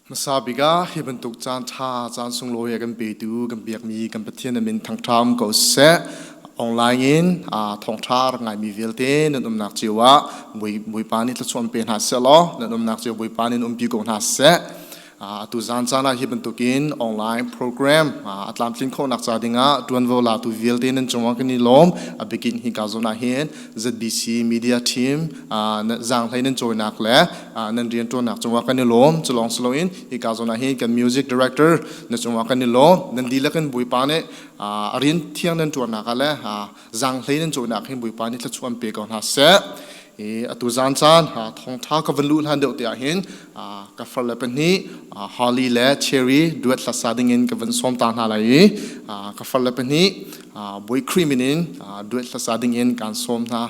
Hmasa bik ah hi bantuk caan ṭha caan sunglawi a kan petu kan biakmi kan Pathian a min thangṭha um ko seh. Online in thawngṭha rak ngaimi vialte nan umnak cio ah Bawipa nih thluachuah pe hna seh law nan umnak cio Bawipa nih umpi ko hna seh. Atu zan caan ah hi bantukin online program a tlamtlin khawhnak ca dingah ṭuanvo latu vialte nan cungah kan i lawm. A bikin hi ka zawn ah hin ZBC Media Team zaanghlei nan cawinak le nan rianṭuannak cungah kan i lawm. Cu lawng si loin hi ka zawn ah hin kan music director na cungah kan i lawm. Nan dihlak in Bawipa nih a rian thiang nan ṭuannak ah le zaanghlei nan cawinak hin Bawipa nih thluachuah an pe ko hna seh. I atu zan caan thawngṭha ka van luh hlan deuh te ah hin ka far le pahnih Holly le Cherry duet hlasa dingin ka van sawm ta hna lai i ka far le pahnih Bawi Khrih min in duet hlasa dingin kaan sawm hna.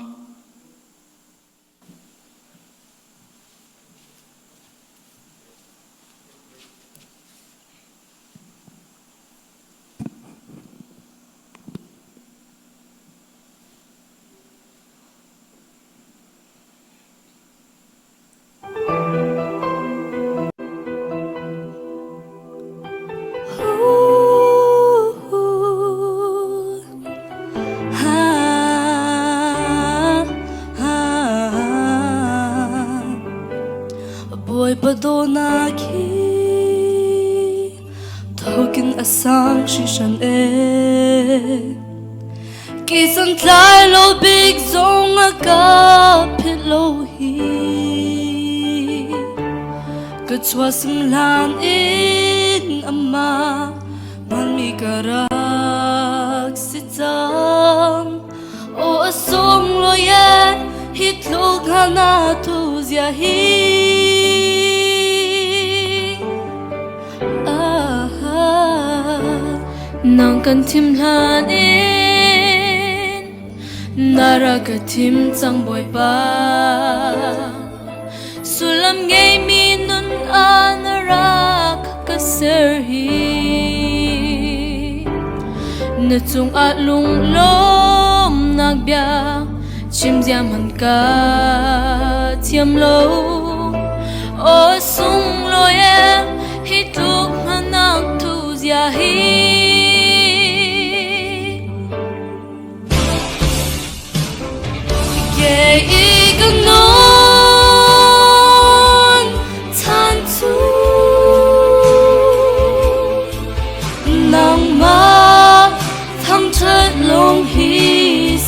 Bawipa dawhnak hi thokin a sang hringhran ee. Ki santlai lo bik zong a ka philh lo hi. Ka chuahsam hlan in amah hmanmi ka rak si cang. Aw a sunglawi e hi tluk hna tu zia hi. Nang kan thim hlan in na rak ka thim cang Bawipa. Sullam ngeimi nun ah na rak ka ser hi. Na cungah lunglawmnak bia chim zia hmanh ka thiam lo. Aw sunglawi e hi tluk hmanak thu zia hi. Kei i ka nun chan cu nangmah thangṭhat lawng hi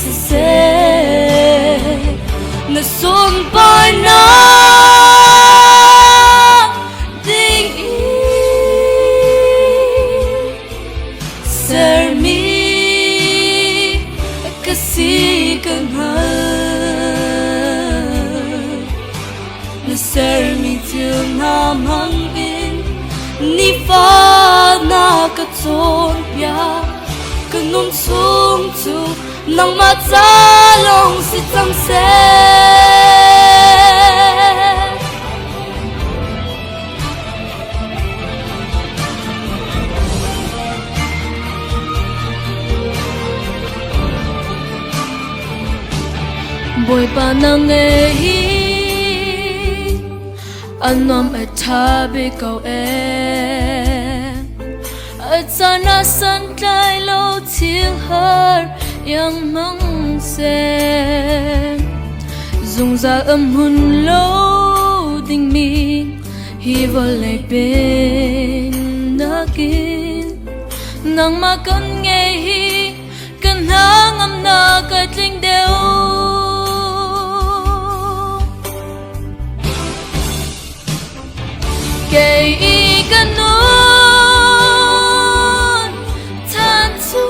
siseh na sunparnak ding i sermi ka si ka hngal na sermi thil hna hmang in nifa na ka cawnpiak ka nun chung cu nangmah ca lawng si cang seh. Bawipa nang e hi a nuam a ṭha bik ko e. A caan ah santlai lo thil har iang hmang seh. Zungzal a hmun lo dingmi hi vawlei pennak in nangmah kan ngei hi kan hna ngamnak a tling deuh. Kei i ka nun chan cu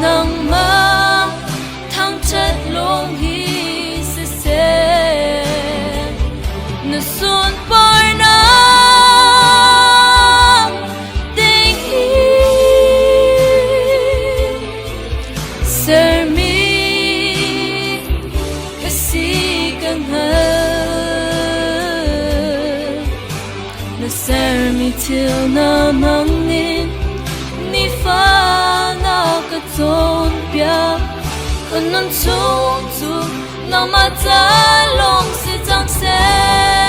nangmah thangṭhat lawng hi siseh na sunparnak ding i sermi ka si ka hngal na sermi thil na hmang in nifa na ka cawnpiak ka nun chung cu nangmah ca lawng si cang seh.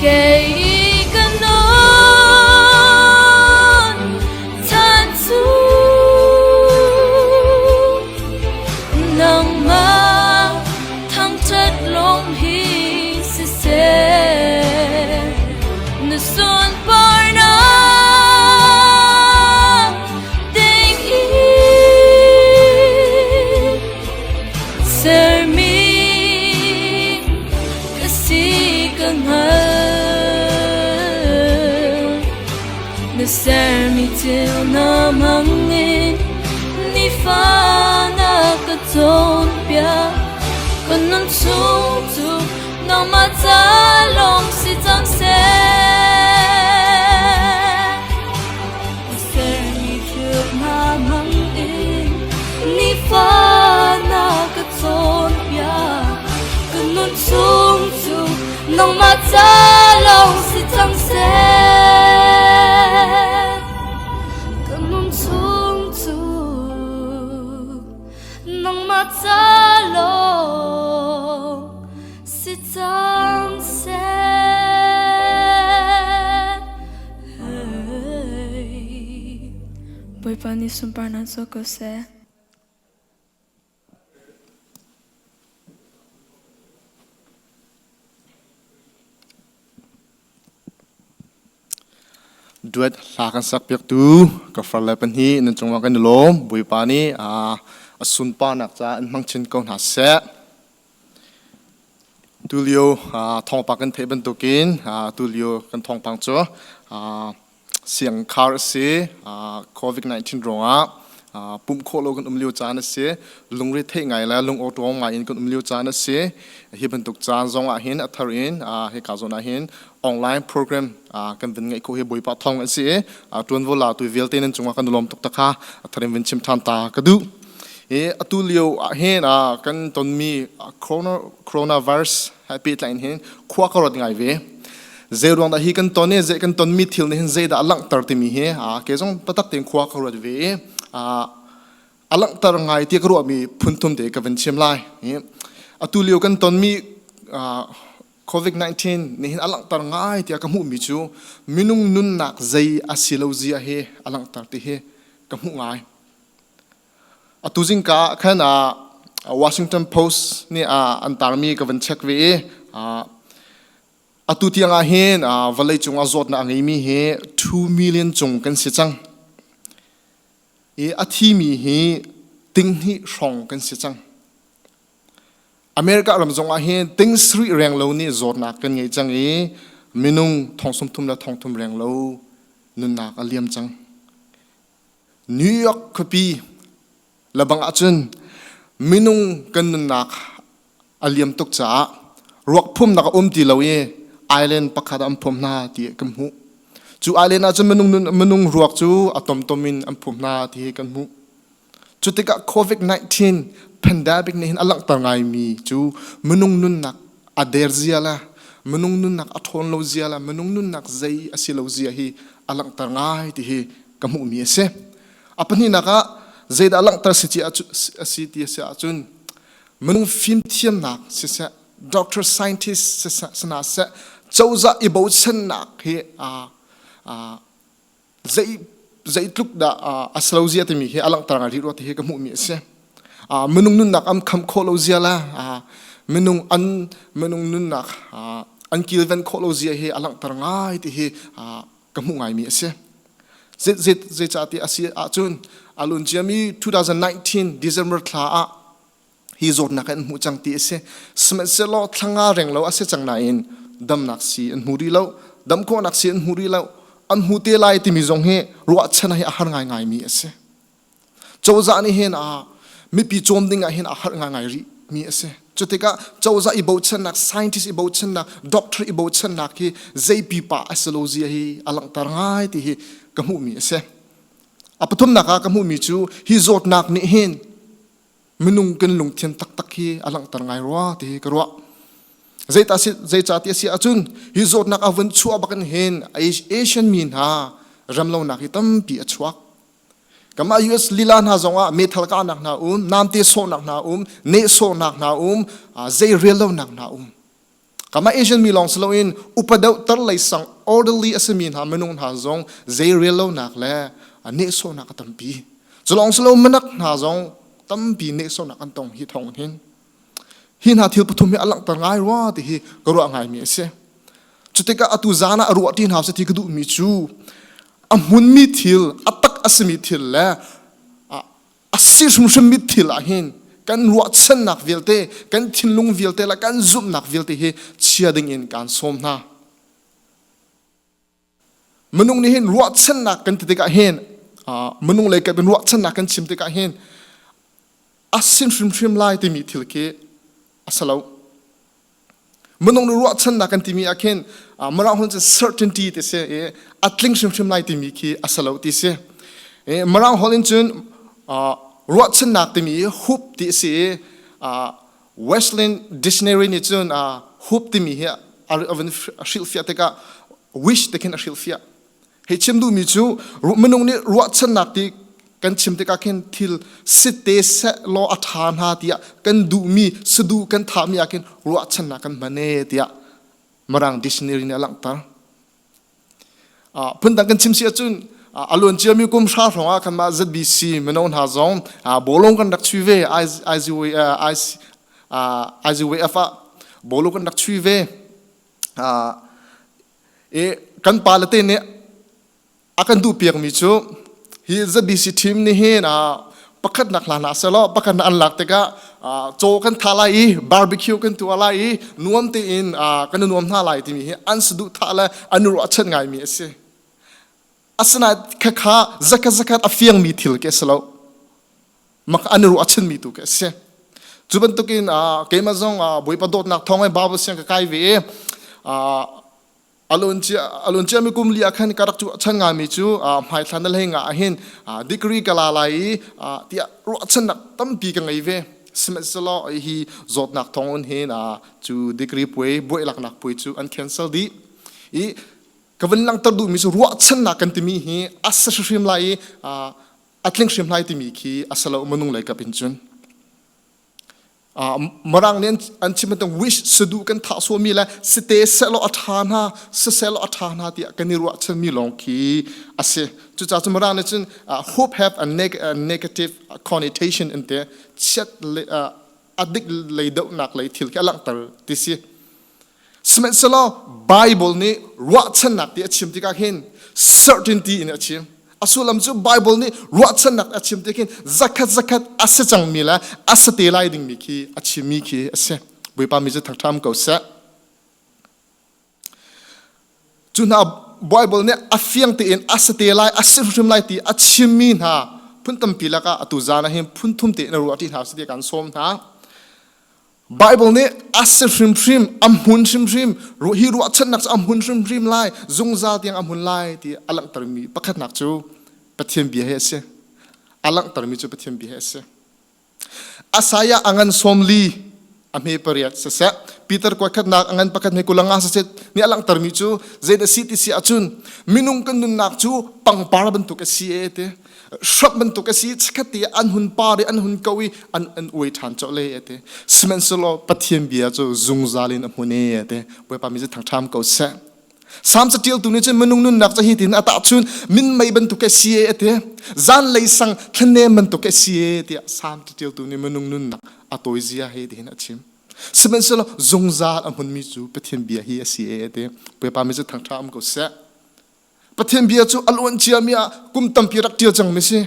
Kei ka nun chan cu nangmah thangṭhat lawng hi siseh na sunparnak ding i sermi ka si ka hngal. Na sermi thil na hmang in nifa na ka cawnpiak. Ka nun chung cu nangmah ca lawng si cang seh. Na sermi thil na hmang in nifa na ka cawnpiak. Ka nun chung cu nangmah ca lawng si cang seh. Ka nun chung cu nangmah ca lawng si cang seh. Bawipa nih sunparnak co ko seh. Duet hla kan sak piaktu ka far le pahnih nan cungah kan i lawm. Bawipa nih a sunparnak caah in hmang chin ko hna seh. Tulio thawngpang kan theih bantukin tulio kan thawngpang cu siangkhar a si. COVID-19 ruangah pumh khawh lo kan um lio caan a si. Lungre theih ngai le lungawṭawm ngai in kan um lio caan a si. Hi bantuk caan zong ah hin a thar in hika zawn ah hin online program kan vun ngeih khawh hi Bawipa thawng an si i ṭuanvo latu vialte nan cungah kan i lawm tuk takha a thar in vun chim ṭhan ta ka duh. Hi atu lio ah hin kan tonmi coronavirus he pehtlai in hin khua ka ruat ngai ve. Zei ruang dah hi kan ton i zei kan tonmi thil nih hin zeidah a langhter timi hi ke zong taktak tein khua ka ruat ve i a langhter ngai ti ka ruahmi phun thum te ka van chim lai. Atu lio kan tonmi COVID-19 nih hin a langhter ngai tiah ka hmuhmi cu minung nunnak zei a si lo zia hi a langhter ti hi ka hmuh ngai. Atu zingka ah khan Washington Post nih an tarmi ka van check ve i atu tiang ah hin vawleicung ah zawtnak a ngeimi hi 2 million cung kan si cang. I a thimi hi tinghnih hrawng kan si cang. America ram zong ah hin ting sarih reng lo nih zawtnak kan ngei cang i minung thong sum thum le thong thum reng lo nunnak a liam cang. New York khuapi lebang ahcun minung kan nunnak a liam tuk caah ruak phumnak a um ti lo i island pakhat ah an phum hna ti kan hmuh. Cu island ahcun minung ruak cu a tomtom in an phum hna ti hi kan hmuh. Cu tikah COVID-19 pandemic nih hin a langhter ngaimi cu minung nunnak a der zia le minung nunnak a ṭhawn lo zia le minung nunnak zei a si lo zia hi a langhter ngai ti hi ka hmuhmi a si. A pahnihnak ah zeidah langhter si a si ti a si ahcun minung fimthiamnak siseh doctor scientist siseh sana seh cozah i bochannak hi zei zeitluk dah a si lo zia timi hi a langhter ngai rih rua ti hi ka hmuhmi a si. Minung nunnak an kham khawh lo zia le minung an minung nunnak an kilven khawh lo zia hi a langhter ngai ti hi ka hmuh ngaimi a si. Zeicahtiah a si ahcun a lun ciami 2019 December thla ah hi zawtnak an hmuh cang ti a si. Sihmanhsehlaw thlanga reng lo a si cang nain damnak si an hmu rih lo, dam khawhnak si an hmu rih lo, an hmu te lai timi zong hi ruahchan hi a har ngaingaimi a si. Cozah nih hin a mipi cawm ding ah hin a har ngaingai rih mi a si. Cutikah cozah i bochannak, scientist i bochannak, doctor i bochannak hi zei pipa a si lo zia hi a langhter ngai ti hi ka hmuhmi a si. A pathumnak ah ka hmuhmi cu hi zawtnak nih hin minung kan lungthin taktak hi a langhter ngai rua ti hi ka ruah. Zeicah ti a si ahcun hi zawtnak a vun chuah bak in hin Asian mi hna remlonak hi tampi a chuak. Kamah US lila hna zongah meithal kahnak hna um, namte sawhnak hna um, nehsawhnak hna um, zei rel lonak hna um. Kama Asian mi lawng si loin upa deuh tar lei sang orderly a simi hna minung hna zong zei rel lonak le nehsawhnak a tampi. Cu lawng si lo minak hna zong tampi nehsawhnak an tong hi thawng hin. Hi hna thil pathum hi a langhter ngai rua ti hi ka ruah ngaimi a si. Cutikah atu zan ah ruah ti hna seh ti ka duhmi cu a hmunmi thil, a tak a simi thil le a si hrimhrimmi thil ah hin kan ruahchannak vialte, kan thinlung vialte le kan zumhnak vialte hi chia ding in kaan sawm hna. Minung nih hin ruahchannak kan ti tikah hin minung lei kan ruahchannak kan chim tikah hin a sin hrimhrim lai timi thil khi a si lo. Minung nih ruahchannak kan timi ah khin Mirang holh cun certainty ti si i a tling hrimhrim lai timi khi a si lo ti si. Mirang holh in cun ruahchannak timi hope ti a si i Wesleyan Dictionary nih cun hope timi hi a vun hrilhfiah tikah wish ti khin a hrilhfiah. Hi chim duhmi cu minung nih ruahchannak ti kan chim tikah khin thil site seh law a ṭha hna tiah kan duhmi sadu kan thahmi ah khin ruahchannak kan hman e tiah Mirang dictionary nih a langhter. Phundang kan chim si ahcun a luan ciami kum hra hrawng ah khan mah ZBC mino hna zong bawlung kan rak chui ve IZWF ah bawlung kan rak chui ve. I kan pale te nih a kan duhpiakmi cu hi ZBC team nih hin pakhatnak hla hna selaw pakhatnak an lak tikah caw kan tha lai i barbecue kan tuah lai i nuam tein kan i nuam hna lai timi hi an saduhthah le an i ruahchan ngaimi a si. Asinain khakha zakhat zakhat a fiangmi thil ke si lo. Mak an i ruahchanmi tu ke a si. Cu bantukin keimah zong Bawipa dawtnak thawng in Bible siang ka kai ve i alun ciami kum li ah khan ka rak chan ngaimi cu hmaithla na hlei nga ah hin degree ka la lai i tiah ruahchannak tampi ka ngei ve. Sihmanhsehlaw hi zawtnak thawng in hin cu degree puai buai laknak puai cu an cancel dih. I ka vun langhter duhmi cu ruahchannak kan timi hi a si hrimhrim lai i a tling hrim lai timi khi a si lo minung lei kap in cun Mirang nih an chim bantuk wish sadu kan thah suami le site selaw a ṭha hna siselaw a ṭha hna tiah kan i ruahchanmi lawng khi a si. Cucaah cu Mirang nih cun hope have a negative connotation in te chiat a dik lei dohnak lei thil khi a langhter ti si. Sihmanhsehlaw Bible nih ruahchannak ti a chim tikah hin certainty in a chim. A sullam cu Bible nih ruahchannak a chim tik hin zakhat zakhat a si cangmi le a si te lai dingmi khi a chimmi khi a si. Bawipa mi cu thangṭham ko seh. Cu hna Bible nih a fiang tein a si te lai, a si hrim lai ti a chimmi hna phun tampi lakah atu zan ah hin phun thum tein a ruah ṭi hna si ti kan sawm hna. Bible nih a si hrimhrim, a hmun hrimhrim, hi ruahchannak cu a hmun hrimhrim lai, zungzal tiang a hmun lai ti a langhtermi pakhatnak cu Pathian bia hi a si. A langhtermi cu Pathian bia hi a si. Isaiah a ngan 40 a hme pariat siseh, Peter kuatkhatnak a ngan pakhat hme kulanga siseh nih a langhtermi cu zeidah si ti si ahcun minung kan nunnak cu pangpar bantuk a si e ti. Hrap bantuk a si chikkhat te an hun par i an hun ko i an an uai ṭhan colh e a ti. Sihmanhsehlaw Pathian bia cu zungzal in a hmun e a ti. Bawipa mi cu thangṭham ko seh. Salm caṭialtu nih cun minung nunnak cu hi tin a tahchun minmei bantuk a si e a ti. Zanlei sang thlanem bantuk a si e tiah Salm caṭialtu nih minung nunnak a tawizia hi tihin a chim. Sihmanhsehlaw zungzal a hmunmi cu Pathian bia hi a si e a ti. Bawipa mi cu thangṭha um ko seh. Pathian bia cu a luan ciami ah kum tampi rak ṭial cangmi si.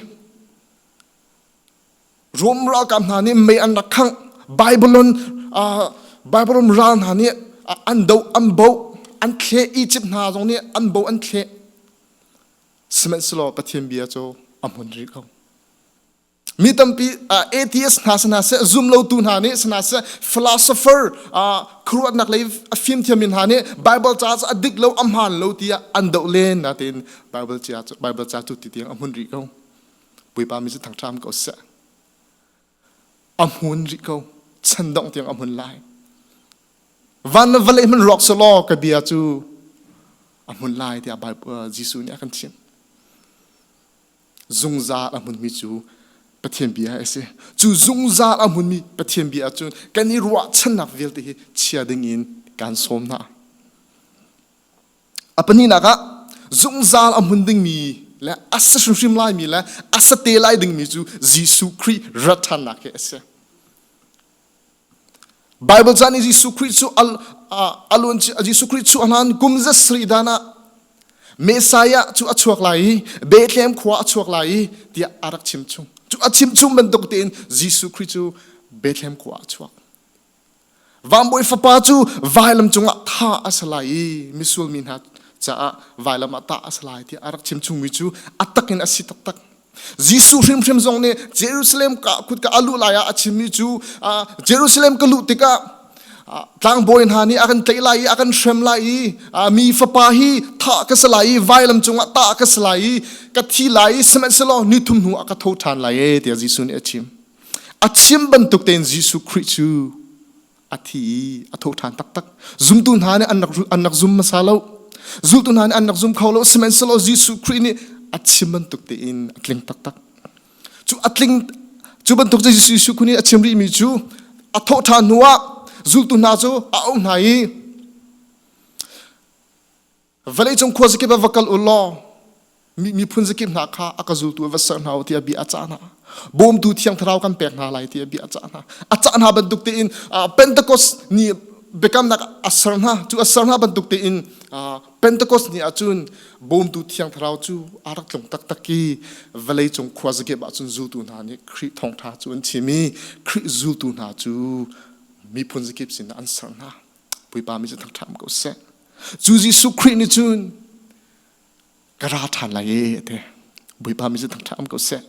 Rom ralkap hna nih mei an rak khangh. Babylon, Babylon ral hna nih an doh, an boh, an thleh. Egypt hna zong nih an boh, an thleh. Sihmanhsehlaw Pathian bia cu a hmun rih ko. Mi tampi atheist hna si hna seh, zumlotu hna nih si hna seh, philosopher khuaruahnak lei a fimthiammi hna nih Bible ca cu a dik lo, a hmaan lo tiah an doh len nain Bible ca cu Bible ca cu ti tiang a hmun rih ko. Bawipa mi cu thangṭham ko seh. A hmun rih ko. Chan dongh tiang a hmun lai. Van le vawlei hmanh rawk selaw ka bia cu a hmun lai tiah Bible Jesuh nih a kan chimh. Zungzal a hmunmi cu Pathian bia a si. Cu zungzal a hmunmi Pathian bia ahcun kan i ruahchannak vialte hi chia ding in kan sawm hna. A pahnihnak ah zungzal a hmun dingmi le a si hrimhrim laimi le a sa te lai dingmi cu Jesuh Khrih rat ṭhannak hi a si. Bible ca nih Jesuh Khrih cu a luan Jesuh Khrih cu a hlan kum za sarih dan ah Messiah cu a chuak lai i Bethlehem khua a chuak lai i tiah a rak chim chung. Cu a chim chung bantuk tein Jesuh Khrih cu Bethlehem khua ah a chuak. Vanbawi fapa cu vailam cungah tha a si lai i misual mi hna caah vailam ah tah a si lai tiah a rak chim chungmi cu a tak in a si taktak. Jesuh hrimhrim zong nih Jerusalem ka kutka a luh lai ah a chimmi cu Jerusalem ka luh tikah tlangbawi hna nih a kan tlaih lai i a kan hrem lai i mi fapa hi thah ka si lai i vailam cungah tah ka si lai i ka thi lai i sihmanhsehlaw ni thum hnu ah ka tho ṭhan lai e tiah Jesuh nih a chim. A chim bantuk tein Jesuh Khrih cu a thi i a tho ṭhan taktak. Zumtu hna nih an rak zum hmasa lo. Zultu hna nih an rak zum kho lo. Sihmanhsehlaw Jesuh Khrih nih a chim bantuk tein a tling taktak. Cu a tling cu bantuk cu Jesuh Khrih nih a chim rihmi cu a thawh ṭhan hnu ah zultu hna cu a auh hna i Vawleicung khuazakip ah va kal u law miphun zakip hna kha a ka zultu va ser hna u tiah bia a cah hna. Bawmtu Thiang Thlarau kan pek hna lai tiah bia a cah hna. A cah hna bantuk tein Pentecost ni biakamnak a ser hna. Cu a ser hna bantuk tein Pentecost ni ahcun bawmtu Thiang Thlarau cu a rak tlung taktak i vawleicung khuazakip ahcun zultu hna nih Khrih thawngṭha cu an chim i Khrih zultu hna cu miphun zakip sinah an ser hna. Bawipa mi cu thangṭhat ko seh. Cu Jesuh Khrih nih cun ka ra ṭhan lai e te. Bawipa mi cu thangṭhat ko seh.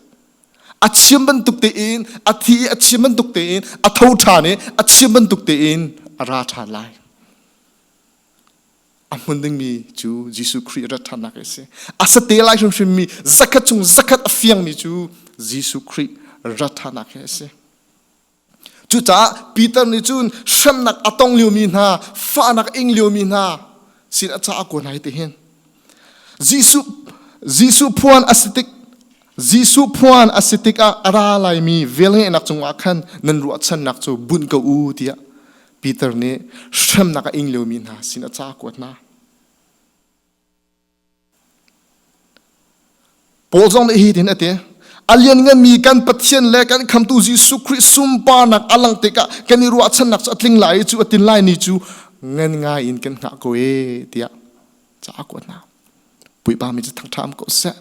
A chim bantuk tein a thi i a chim bantuk tein a tho ṭhan i a chim bantuk tein a ra ṭhan lai. A hmun dingmi cu Jesuh Khrih rat ṭhannak a si. A sate lai hrimhrimmi zakhat chung zakhat a fiangmi cu Jesuh Khrih rat ṭhannak hi a si. Cucaah Peter nih cun hremnak a tong liomi hna, fahnak a ing liomi hna sin a ca a kuat hna hi tihin. Jesuh Jesuh phuan a si tik Jesuh phuan a si tikah a ra laimi velngeihnak cungah khan nan ruahchannak cu bunh ko u tiah Peter nih hremnak a ing liomi hna sin a ca a kuat hna. Paul zong nih hitin a ti. A liannganmi kan Pathian le kan Khamtu Jesuh Khrih sunparnak a langh tikah kan i ruahchannak cu a tling lai i cu a tin lai ni cu ngan ngai in kan hngah ko e tiah ca a kuat hna. Puipa mi cu thangṭha ko seh.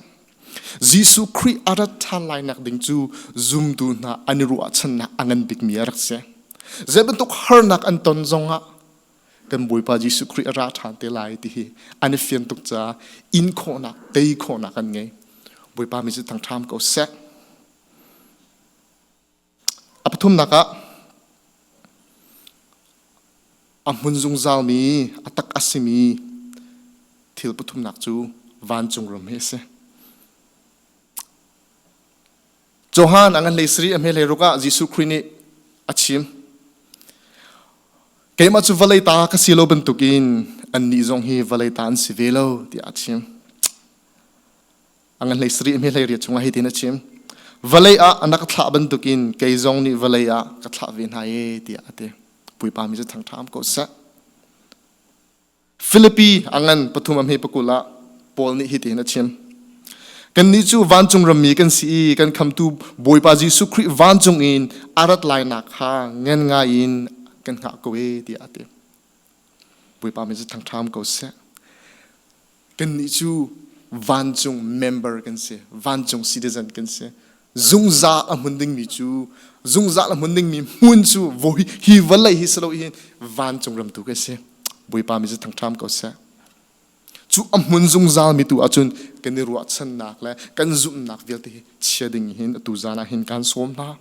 Jesuh Khrih a rat ṭhan lainak ding cu zumtu hna an i ruahchannak a ngan bikmi a rak si. Zei bantuk harnak an ton zongah kan Bawipa Jesuh Khrih a ra ṭhan te lai ti hi an i fian tuk caah in khawhnak tei khawhnak an ngei. Bawipa mi cu thangṭham ko seh. A pathumnak ah a hmun zungzalmi a tak a simi thil pathumnak cu vancung ram hi a si. Johan a ngan hlei sarih a hme hlei ruk ah Jesuh Khrih nih a chim. Keimah cu vawlei ta ka si lo bantukin annih zong hi vawlei ta an si ve lo tiah a chim. A ngan hlei sarih a hme hlei riat chungah hitin a chim. Vawlei ah a na ka thlah bantukin kei zong nih vawlei ah ka thlah ve hna e tiah a ti. Puipa mi cu thangṭha ko seh. Filipi a ngan pathum a hme pakul ah Paul nih hitin a chim. Kannih cu vancung rammi kan si i kan khamtu Bawipa Jesuh Khrih vancung in a rat lainak kha ngan ngai in kan hngah ko e tiah a ti. Bawipa min cu thangṭham ko seh. Kannih cu vancung member kan si, vancung citizen kan si. Zungzal a hmun dingmi cu zungzal a hmun dingmi hmun cu hi vawlei hi si lo hin vancung ram tu kan si. Bawipa mi cu thangṭham ko seh. Cu a hmun zungzal mi tu ahcun kan i ruahchannak le kan zumhnak vialte hi chia ding hin atu zan ah hin kan sawm hna.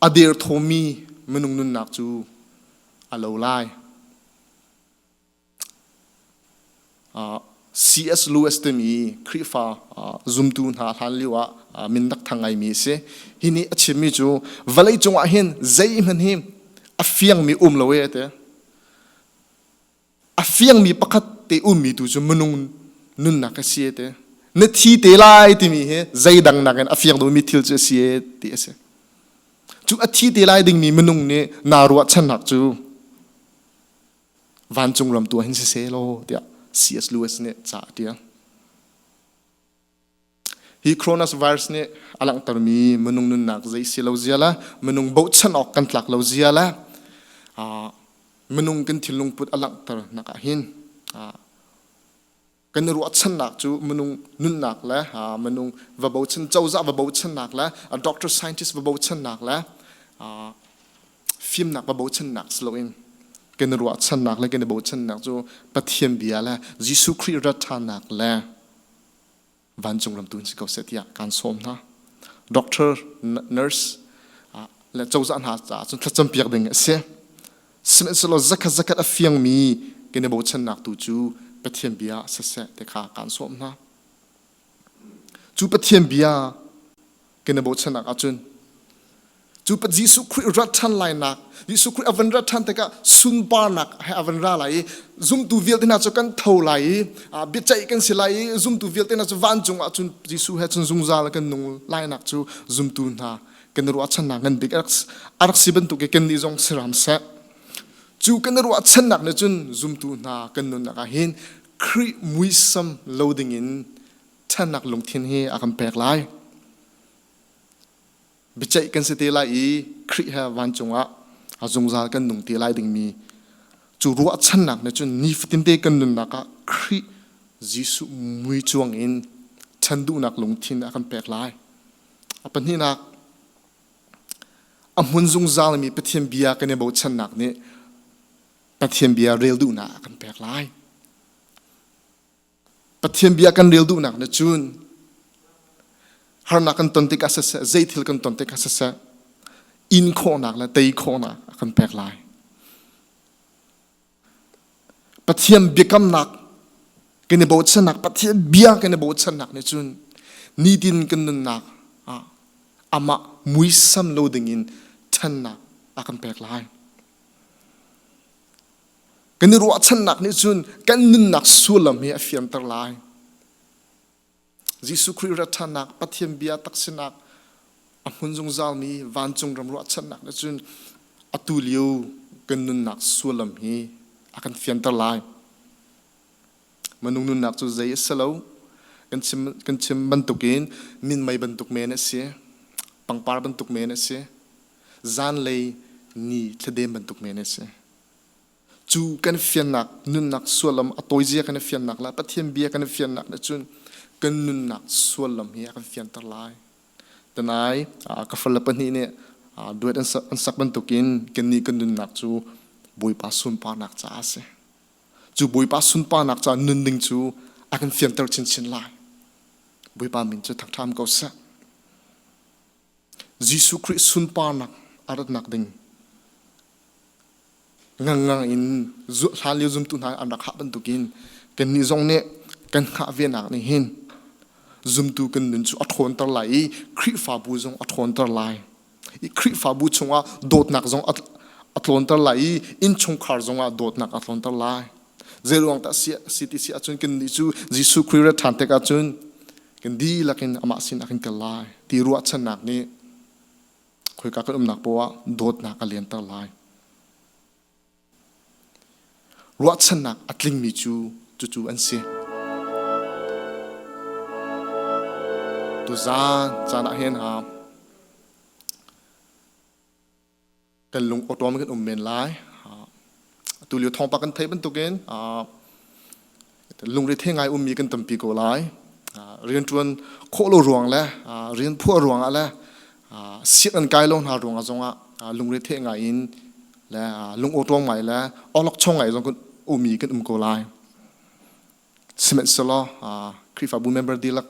A derthawmmi minung nunnak cu a lo lai. C.S. Lewis timi Khrihfa zumtu hna hlan lio ah min rak thang ngaimi a si. Hi nih a chimmi cu vawlei cungah hin zeihmanh hi a fiangmi um lo e a ti. A fiangmi pakhat te ummi tu cu minung nunnak a si e ti. Na thi te lai timi hi zeidang nakin a fiang deuhmi thil cu a si e ti a si. Cu a thi te lai dingmi minung nih naa ruahchannak cu. Vancung ram tu ah hin siseh law tiah C.S. Lewis nih ca a ṭial. Hi coronavirus nih a langhtermi minung nunnak zei si lo zia le minung bochan awk kan tlak lo zia le minung kan thinlung put a langhter nak ah hin kan i ruahchannak cu minung nunnak le minung va bochan cozah va bochannak le doctor scientist va bochannak le fimnak va bochannak si loin kan i ruahchannak le kan i bochannak cu Pathian bia le Jesuh Khrih rat ṭhannak le vancung ram tu in si ko seh tiah kaan sawm hna. Doctor, nurse le cozah hna caah cun thlacam piak ding a si. Sihmanhsehlaw zakhat zakhat a fiangmi kan i bochannak tu cu Pathian bia siseh ti kha kaan sawm hna. Cu Pathian bia kan i bochannak ahcun cu Jesuh Khrih rat ṭhan lainak Jesuh Khrih a van rat ṭhan tikah sunparnak he a van ra lai i zumtu vialte hna cu kan tho lai i biaceih kan si lai i zumtu vialte hna cu vancung ah cun Jesuh he cun zungzal kan nung lainak cu zumtu hna kan i ruahchannak ngan bik a rak si bantuk i kannih zong si hram seh. Cu kan i ruahchannak nih cun zumtu hna kan nunnak ah hin Khrih muisam lo dingin ṭhannak lungthin hi a kan pek lai. Biaceih kan si te lai i Khrih he vancung ah a zungzal kan nung te lai dingmi cu ruahchannak nih cun nifatinte kan nunnak ah Khrih Jesuh mui cuang in ṭhan duhnak lungthin a kan pek lai. A pahnihnak, a hmun zungzalmi Pathian bia kan i bochannak nih Pathian bia rel duhnak a kan pek lai. Pathian bia kan rel duhnak nih cun harnak kan ton tikah siseh, zei thil kan ton tikah siseh, in khawhnak le tei khawhnak a kan pek lai. Pathian biakamnak kan i bochannak, Pathian bia kan i bochannak nih cun nitin kan nunnak ah amah muisam lo dingin ṭhannak a kan pek lai. Kan i ruahchannak nih cun kan nunnak sullam hi a fianter lai. Jesuh Khrih rat ṭhannak, Pathian bia taksinak, a hmun zungzalmi vancung ram ruahchannak nih cun atu lio kan nunnak sullam hi a kan fianter lai. Minung nunnak cu zei a si lo. Kan chim bantukin minmei bantuk men a si, pangpar bantuk men a si, zanlei ni thladem bantuk men a si. Cu kan fiannak nunnak sullam a tawizia kan i fiannak le Pathian bia kan i fiannak nih cun kan nunnak sullam hi a kan fianter lai. Tanai ka fale pahnih nih duet an sak bantukin kannih kan nunnak cu Bawipa sunparnak caah a si. Cu Bawipa sunparnak caah nun ding cu a kan fianter chinchin lai. Bawipa min cu thangṭham ko seh. Jesuh Khrih sunparnak a ratnak ding ngangngang in hlanlio zumtu hna an rak hah bantukin kannih zong nih kan hngah venak nih hin zumtu kan nun cu a ṭhawnter lai i Khrihfabu zong a ṭhawnter lai i Khrihfabu chungah dawtnak zong a tlawnter lai i innchungkhar zongah dawtnak a tlawnter lai. Zeiruang dah si ti si ahcun kannih cu Jesuh Khrih rat ṭhan tikah cun kan dihlak in amah sin ah kan kal lai ti ruahchannak nih khoika kan umnak poah ah dawtnak a lianter lai. Ruahchannak a tlingmi cu cucu an si. Tuzaan caan ah hin kan lung awṭawm kan um men lai. Atu lio thawngpang kan theih bantukin lungre ngai ummi kan tampi ko lai. Rianṭuan khawh lo ruang le rian phuah ruangah le sianginn kai lo hna ruangah zongah lungre the ngai in le lung awṭawm ngai le awlokchong ngai zong kan ummi kan um ko lai. Sihmanhsehlaw Khrihfabu member dihlak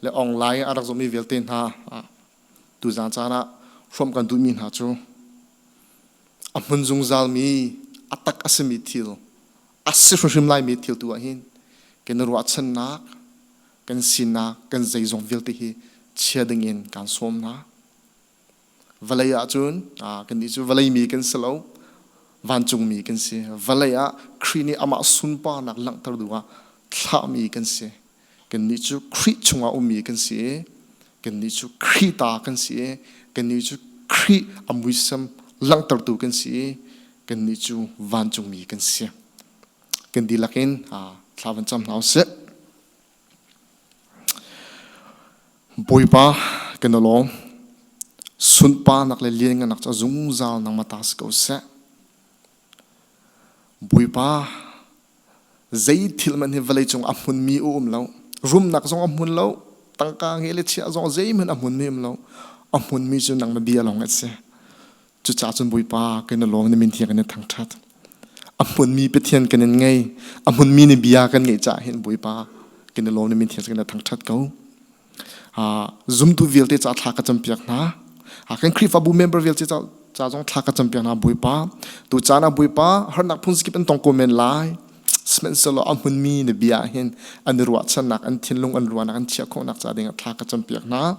le online a rak zawmi vialte hna tuzaan caan ah hrawmh kan duhmi hna cu a hmun zungzalmi a tak a simi thil a si hrimhrim laimi thil tu ah hin kan i ruahchannak kan sinak kan zeizong vialte hi chia dingin kaan sawm hna. Vawlei ah cun kannih cu vawlei mi kan si lo vancungmi kan si. Vawlei ah Khrih nih amah sunparnak langhter duh ah thlahmi kan si. Kannih cu Khrih chungah ummi kan si i kannih cu Khrih ta kan si i kannih cu Khrih a muisam langhtertu kan si i kannih cu vancungmi kan si. Kan dihlak in thla van cam hna usih. Bawipa kan i lawm. Sunparnak le lianngannak cu a zungzal nangmah ta si ko seh. Bawipa, zei thil hmanh hi vawleicung a hmunmi a um lo. Rumnak zong a hmun lo, tangka nge le chia zong zeihmanh a hmunmi um lo. A hmunmi cu nangmah bia lawng a si. Cucaah cun Bawipa kan i lawm na min thiang kan in thangṭhat. A hmunmi Pathian kan in ngei. A hmunmi ni bia kan ngeih caah hin Bawipa kan i lawm na min thiang kan in thangṭhat ko. Zumtu vialte ca thla ka campiak hna. Kan Khrihfabu member vialte ca zong thla ka campiak hna Bawipa. Tu caan ah Bawipa harnak phun kip an tong ko men lai. Sihmanhsehlaw a hmunmi na bia hin an i ruahchannak, an thinlung an ruahnak an chiah khawhnak ca ding ah thla ka campiak hna.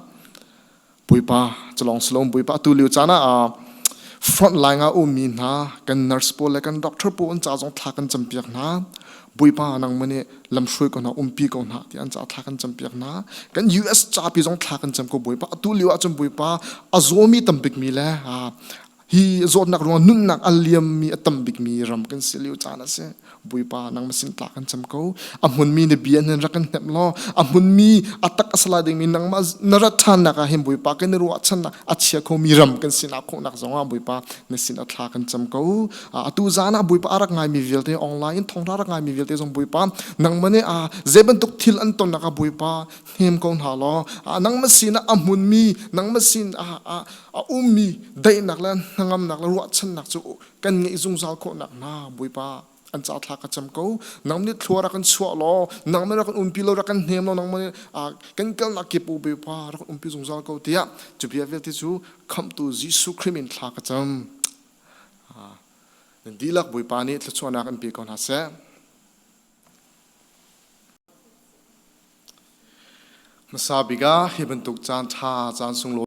Bawipa culawng si loin Bawipa atu lio caan ah front line ah ummi hna kan nurse pawl le kan doctor pawl an ca zong thla kan campiak hna. Bawipa nangmah nih lamhruai ko hna umpi ko hna ti an ca thla kan campiak hna. Kan US capi zong thla kan cam ko Bawipa atu lio ahcun Bawipa a zawmi tambik mi le hi zawtnak ruang nunnak a liammi a tam bikmi ram kan si lio caan a si. Bawipa nangmah sin tla kan cam ko. A hmunmi na bia nan rak kan hnemh law a hmunmi a tak a sala dingmi nangmah na rat ṭhannak ah hin Bawipa kan i ruahchannak a chia khomi ram kan sinak khawhnak zong ah Bawipa na sin a thla kan cam ko. Atu zan ah Bawipa a rak ngaimi vialte online in thawngṭha rak ngaimi vialte zong Bawipa nangmah nih a zei bantuk thil an tonnak ah Bawipa hnem ko hna law nangmah sin ah a hmunmi nangmah sin ah a ummi daihnak le hnangamnak le ruahchannak cu kan ngeih zungzal khawhnak hna Bawipa an ca thla ka cam ko. Nang nih thlua rak kan chuah law nang nih rak kan umpi lo rak kan hnem law nang nih kan kalnak kip u Bawipa rak kan umpi zungzal ko tiah cu bia vialte cu khamhtu Jesuh Khrih min thla ka cam. Nan dihlak Bawipa nih thluachuahnak an pe ko hna seh. Hmasa bik ah hi bantuk caan ṭha caan sunglawi.